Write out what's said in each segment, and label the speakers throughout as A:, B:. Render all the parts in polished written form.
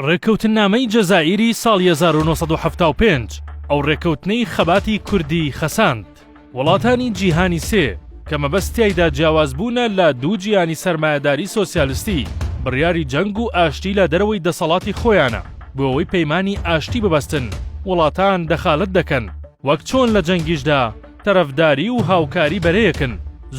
A: ڕێککەوتننامەی جەزائیری ساڵی 1975، ئەو ڕێککەوتنەی خەباتی کوردی خەساند. وڵاتانی جیهانی سێ، کە مەبەست تیایدا جیاوازبوونە لە دوو جیهانی سەرمایەداری سۆسیالستی، بڕیاری جەنگ و ئاشتی لە دەرەوەی دەسەڵاتی خۆیانە، بۆ ئەوەی پەیمانی ئاشتی ببەستن، وڵاتان دەخالەت دەکەن، وەک چۆن لە جەنگیشدا تەرەفداری و هاوکاری بەرەیەکن.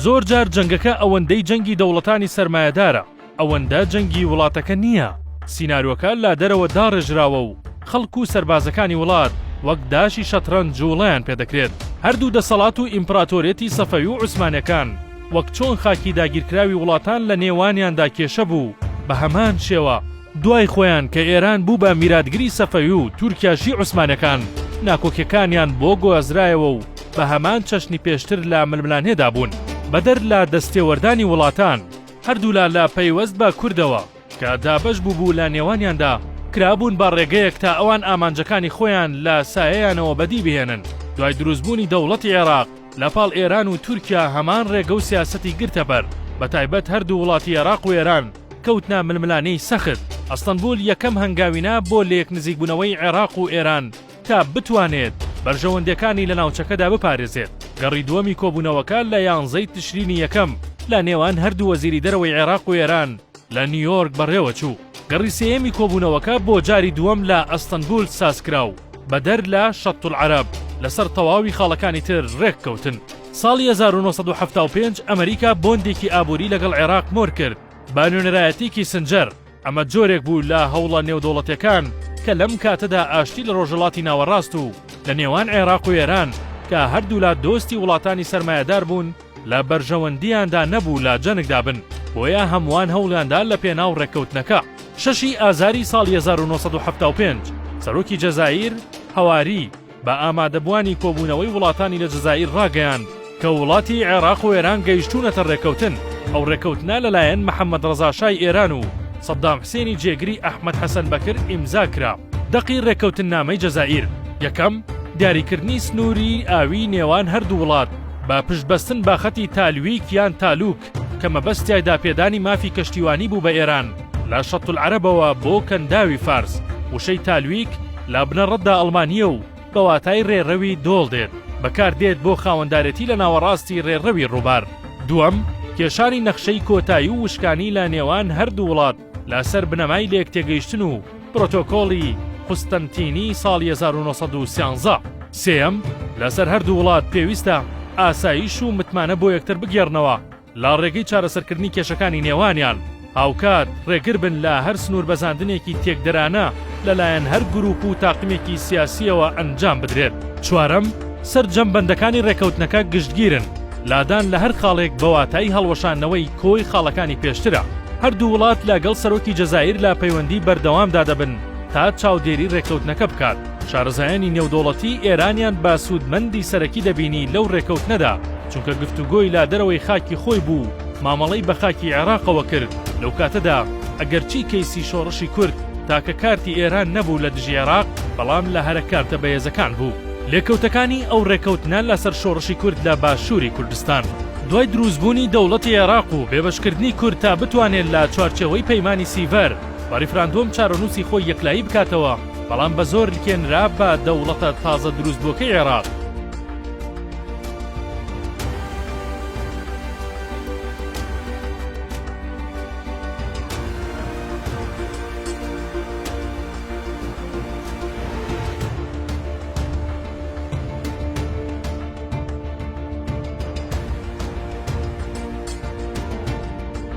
A: زۆرجار جەنگەکە ئەوەندەی جەنگی دەوڵەتانی سەرمایەدارە، ئەوەندە جەنگی وڵاتەکە نییە، سیناریۆکە لە دەرەوە داڕێژراوە و خەڵک و سەربازەکانی وڵات وەک داشی شەترەنج جووڵەیان پێدەکرێت. هەردوو دەسەڵات و ئیمپڕاتۆریەتی سەفەوی و عوسمانیەکان وەک چۆن خاکی داگیرکراوی وڵاتان لە نێوانیاندا کێشە بوو بە هەمان شێوە دوای خۆیان کە ئێران بوو بە میراتگری سەفەوی و تورکیاشی عوسمانیەکان ناکۆکیەکانیان بۆ گوازرایەوە و بە هەمان چەشنی پێشتر لە ململانێدا بوون بەدەر لە دەستێوەردانی وڵاتان. هەردوولا لە پەیوەست بە کوردەوە کە دابەش بووبوو لە نێوانیاندا کرابوون بە ڕێگەیەک تا ئەوان ئامانجەکانی خۆیان لە سایەیانەوە بەدی بهێنن. دوای دروستبوونی دەوڵەتی عێراق لە پاڵ ئێران و تورکیا هەمان ڕێگە و سیاسەتی گرتە بەر، بە تایبەت هەردوو وڵاتی عێراق و ئێران کەوتنە ململانێی سەخت. ئەستەنبول یەکەم هەنگاوی نا بۆ لەیەکنزیکبوونەوەی عێراق و ئێران تا بتوانێت بەرژەوەندیەکانی لە ناوچەکەدا بپارێزێت. گەڕی دووەمی کۆبوونەوەکە لە یانزەی تشرینی یەکەم لە نێوان هەردوو وەزیری دەرەوەی عێراق و ئێران لە نیویۆرک بەڕێوەچوو. گەڕی سێیەمی کۆبوونەوەکە بۆ جاری دووەم لە ئەستەنبول سازکرا و بەدەر لە شەتولعەرەب لەسەر تەواوی خاڵەکانی تر رێککەوتن. ساڵی 1975 ئەمریکا بۆندێکی ئابووری لەگەڵ عێراق مۆر کرد بە نوێنەرایەتی کیسنجەر، ئەمە جۆرێک بوو لە هەوڵە نێودەوڵەتیەکان کە لەم کاتەدا ئاشتی لە ڕۆژهەڵاتی ناوەڕاست و لە نێوان عێراق و ئێران کە هەردوولا دۆستی وڵاتانی سەرمایەدار بوون لە بەرژەوەندیاندا نەبوو لە جەنگدا بن بۆیە هەمووان هەوڵیاندا لە پێناو ڕێککەوتنەکە. شەشی ئازاری ساڵی 1975 سەرۆکی جەزائیر هەواری بە ئامادەبووانی کۆبوونەوەی وڵاتانی لە جەزائیر ڕاگەیاند کە وڵاتی عێراق و ئێران گەیشتوونەتە ڕێککەوتن، ئەو ڕێککەوتنە لەلایەن محەمەد ڕەزا شای ئێران و سەدام حسێنی جێگری ئەحمەد حەسەن بەکر ئیمزا کرا. دەقی ڕێککەوتننامەی جەزائیر، یەکەم، دیاریکردنی سنووری ئاویی نێوان هەردوو وڵات بە پشتبەستن بە خەتی تالویک یان تالوک، کە مەبەست تیایدا پێدانی مافی کەشتیوانی بوو بە ئێران لە شەتولعەرەبەوە بۆ کەنداوی فارس، وشەی تالویک لە بنەڕەتدا ئەڵمانییە و بە واتای ڕێڕەوی دۆڵ دێت، بەکاردێت بۆ خاوەندارێتی لە ناوەڕاستی ڕێڕەوی ڕووبار. دووەم، کێشانی نەخشەی کۆتایی و وشکانی لە نێوان هەردوو وڵات لەسەر بنەمای لێکتێگەیشتن و پرۆتۆکۆڵی قوستەنتینی ساڵی 1913. سێیەم، لەسەر هەردوو وڵات پێویستە ئاسایش و متمانە بۆ یەکتر بگێڕنەوە لە ڕێگەی چارەسەرکردنی کێشەکانی نێوانیان، هاوکات ڕێگر بن لە هەر سنووربەزاندنێکی تێکدەرانە لەلایەن هەر گرووپ و تاقمێکی سیاسییەوە ئەنجام بدرێت. چوارەم، سەرجەم بەندەکانی ڕێکەوتنەکە گشتگیرن، لادان لە هەر خاڵێک بە واتای هەڵوەشاندنەوەی کۆی خاڵەکانی پێشترە. هەردوو وڵات لە گەڵ سەرۆکی جەزائیر لە پەیوەندی بەردەوامدا دەبن تا چاودێری رێککەوتنەکە بکات. شارەزایانی نێودەوڵەتی ئێرانیان بە سوودمەندی سەرەکی دەبینی لەو رێککەوتنەدا، چونکە گفتوگۆی لە دەرەوەی خاکی خۆی بوو و مامەڵەی بە خاکی عێراقەوە کرد لەو کاتەدا، ئەگەرچی کەیسی شۆڕشی کورد تاکە کارتی ئێران نەبوو لە دژی عێراق، بەڵام لە هەرە کارتە بەهێزەکان بوو. لێکەوتەکانی ئەو رێککەوتنە لەسەر شۆڕشی کورد لە باشووری کوردستان. دوای دروستبوونی دەوڵەتی عێراق و بێبەشکردنی کورد تا بتوانێت لە چوارچێوەی پەیمانی سیڤەر بە ریفراندۆم چارەنووسی خۆی یەکلایی بکاتەوە، بەڵام بە زۆر لکێنرا بە دەوڵەتە تازە دروستبووەکەی عێراق.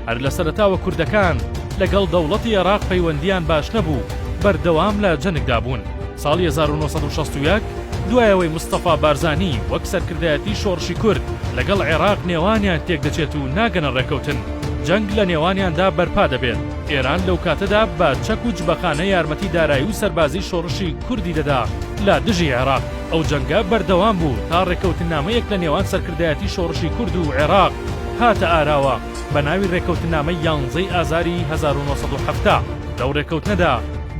A: هەر لە سەرەتاوە کوردەکان لەگەڵ دەوڵەتی عێراق پەیوەندییان باش نەبوو، بەردەوام لە جەنگدا بوون. ساڵی 1961 دوای ئەوەی مستەفا بارزانی وەک سەرکردایەتی شۆڕشی کورد لەگەڵ عێراق نێوانیان تێکدەچێت و ناگەنە ڕێکەوتن، جەنگ لە نێوانیاندا بەرپا دەبێت. ئێران لەو کاتەدا بە چەک و جبەخانە یارمەتی دارایی و سەربازی شۆڕشی کوردی دەدا لە دژی عێراق. ئەو جەنگە بەردەوام بوو تا ڕێکەوتننامەیەک لە نێوان سەرکردایەتی شۆڕشی کورد و عێراق هاتە ئاراوە بە ناوی ڕێکەوتننامەی یانزەی ئازاری 1970. لەو ڕێکەوتنەدا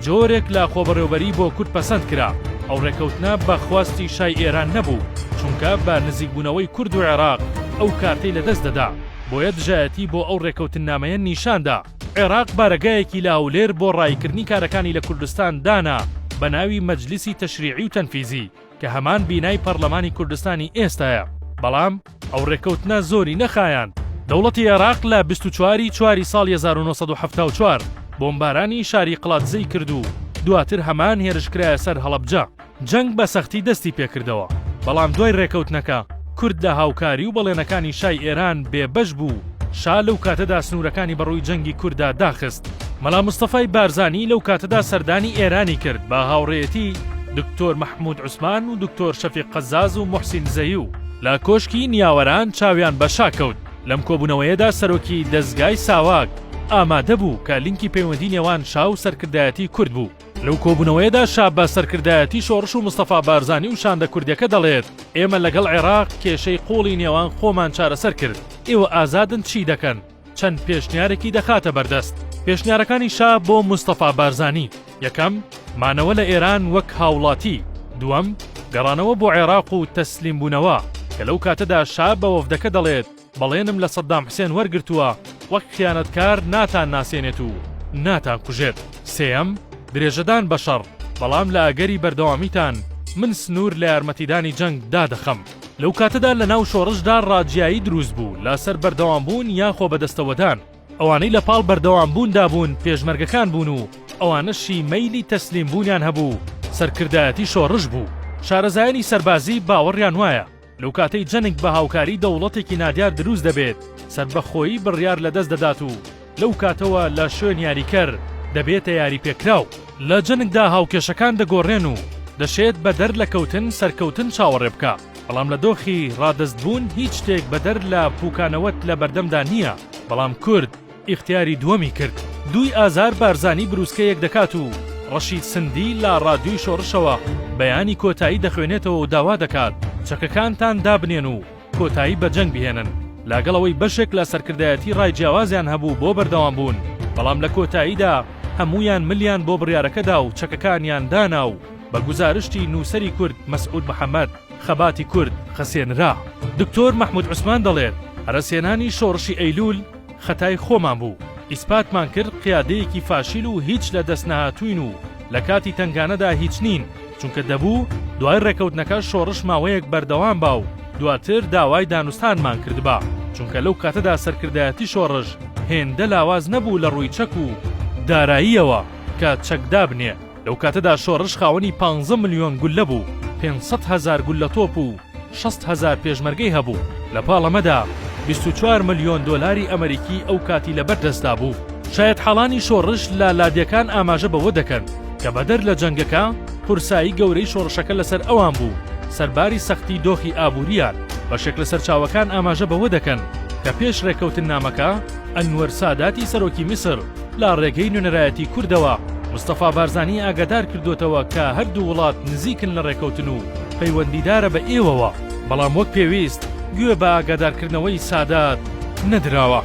A: جۆرێک لە خۆبەڕێوبەری بۆ کورد پەسەند کرا. ئەو ڕێکەوتنە بە خواستی شای ئێران نەبوو، چونکە بە نزیکبوونەوەی کورد و عێراق ئەو کارتەی لەدەست دەدا، بۆیە دژایەتی بۆ ئەو ڕێکەوتننامەیە نیشان دا. عێراق بارەگایەکی لە هەولێر بۆ ڕاییکردنی کارەکانی لە کوردستان دانا بە ناوی مەجلیسی تەشریعی و تەنفیزی کە هەمان بینای پەڕلەمانی کوردستانی ئێستایە، بەڵام ئەو ڕێککەوتنە زۆری نەخایاند. دەوڵەتی عێراق لە 24 ی چواری ساڵی 1974 بۆمبارانی شاری قڵادزەی کرد و دواتر هەمان هێرش کرایە سەر هەڵەبجە. جەنگ بە سەختی دەستی پێکردەوە، بەڵام دوای رێکەوتنەکە کورد لە هاوکاری و بەڵێنەکانی شای ئێران بێ بەش بوو، شا لەو کاتەدا سنوورەکانی بە ڕووی جەنگی کورددا داخست. مەلا مستەفای بارزانی لەو کاتەدا سەردانی ئێرانی کرد بە هاوڕێیەتی دکتۆر مەحموود عوسمان و دکتۆر شەفیق قەزاز و موحسین دزەیی و لە کۆشکی نیاوەران چاویان بە شا کەوت. لەم کۆبوونەوەیەدا سەرۆکی دەزگای ساواک ئامادە بوو کە لینکی پەیوەندی نێوان شا و سەرکردایەتی کورد بوو. لەو کۆبوونەوەیەدا شا بە سەرکردایەتی شۆڕش و مستەفا بارزانی و شاندە کوردیەکە دەڵێت، ئێمە لەگەڵ عێراق کێشەی قوڵی نێوان خۆمان چارەسەر کرد، ئێوە ئازادن چی دەکەن، چەند پێشنیارێکی دەخاتە بەردەست. پێشنیارەکانی شا بۆ مستەفا بارزانی، یەکەم، مانەوە لە ئێران وەک هاوڵاتی، دووەم، گەڕانەوە بۆ عێراق و تەسلیمبوونەوە، کە لەو کاتەدا شا بە وەفدەکە دەڵێت، بەڵێنم لە سەدام حسێن وەرگرتووە وەک خیانەتکار ناتان ناسێنێت و ناتان کوژێت. سێیەم، درێژەدان بە شەڕ، بەڵام لە ئەگەری بەردەوامیتان من سنوور لە یارمەتیدانی جەنگ دادەخەم. لەو کاتەدا لە ناو شۆڕشدا ڕاجیایی دروست بوو لە سەر بەردەوامبوون یا خۆبەدەستەوەدان. ئەوانەی لە پاڵ بەردەوامبووندا بوون پێشمەرگەکان بوون و ئەوانەشی مەیلی تەسلیمبوونیان هەبوو سەرکردایەتی شۆڕش بوو. شارەزایانی سەربازی باوەڕیان وایە لەو کاتەی جەنگ بە هاوکاری دەوڵەتێکی نادیار دروست دەبێت، سەربەخۆیی بڕیار لەدەست دەدات و لەو کاتەوە لە شوێن یاریکەر دەبێتە یاریپێکراو. لە جەنگدا هاوکێشەکان دەگۆڕێن و دەشێت بەدەر لە کەوتن سەرکەوتن چاوەڕێ بکا، بەڵام لە دۆخی ڕادەستبوون هیچ شتێک بەدەر لە پوکانەوەت لە بەردەمدا نییە، بەڵام کورد ئیختیاری دووەمی کرد. دووی ئازار بارزانی بروسکەیەک دەکات و ڕەشید سندی لە ڕادیۆی شۆڕشەوە بەیانی کۆتایی دەخوێنێتەوە و داوا دەکات چەکەکانتان دابنێن و کۆتایی بە جەنگ بهێنن لاگەڵ ئەوەی بەشێک لە سەرکردایەتی ڕای جیاوازیان هەبوو بۆ بەردەوام بوون بەڵام لە کۆتاییدا هەموویان ملیان بۆ بڕیارەکە دا و چەکەکانیان دانا و بە گوزارشتی نووسەری کورد مەسعود محەمەد خەباتی کورد خەسێنرا. دکتۆر مەحمود عوسمان دەڵێت، هەرەسهێنانی شۆڕشی ئەیلوول خەتای خۆمان بوو، ئیسپاتمان کرد قیادەیەکی فاشیل و هیچ لە دەست نەهاتووین و لە کاتی تەنگانەدا هیچ نین، چونکە دەبوو دوای ڕێکەوتنەکە شۆڕش ماوەیەک بەردەوام با و دواتر داوای دانوستانمان کردبا، چونکە لەو کاتەدا سەرکردایەتی شۆڕش هێندە لاواز نەبوو لە ڕووی چەک و داراییەوە کە چەک دابنێ. لەو کاتەدا شۆڕش خاوەنی پانزە ملیۆن گوللە بوو، 500 هەزار گوللەتۆپ و 60 هەزار پێشمەرگەی هەبوو، لە پاڵ ئەمەدا 24 ملیۆن دۆلاری ئەمەریکی ئەو کاتی لەبەر دەستدا بوو. شایەتحاڵانی شۆڕش لە لادێکان ئاماژە بەوە دەکەن کە بەدەر لە جەنگەکە، قورسایی گەورەی شۆڕشەکە لەسەر ئەوان بوو، سەرباری سەختی دۆخی ئابوورییان. بەشێک لە سەرچاوەکان ئاماژە بەوە دەکەن کە پێش ڕێککەوتننامەکە، ئەنوەر ساداتی سەرۆکی میسر لە ڕێگەی نوێنەرایەتی کوردەوە مستەفا بارزانی ئاگادار کردۆتەوە کە هەردوو وڵات نزیکن لە ڕێکەوتن و پەیوەندیدارە بە ئێوەوە، بەڵام وەک پێویست گوێ بە ئاگادارکردنەوەی سادات نەدراوە.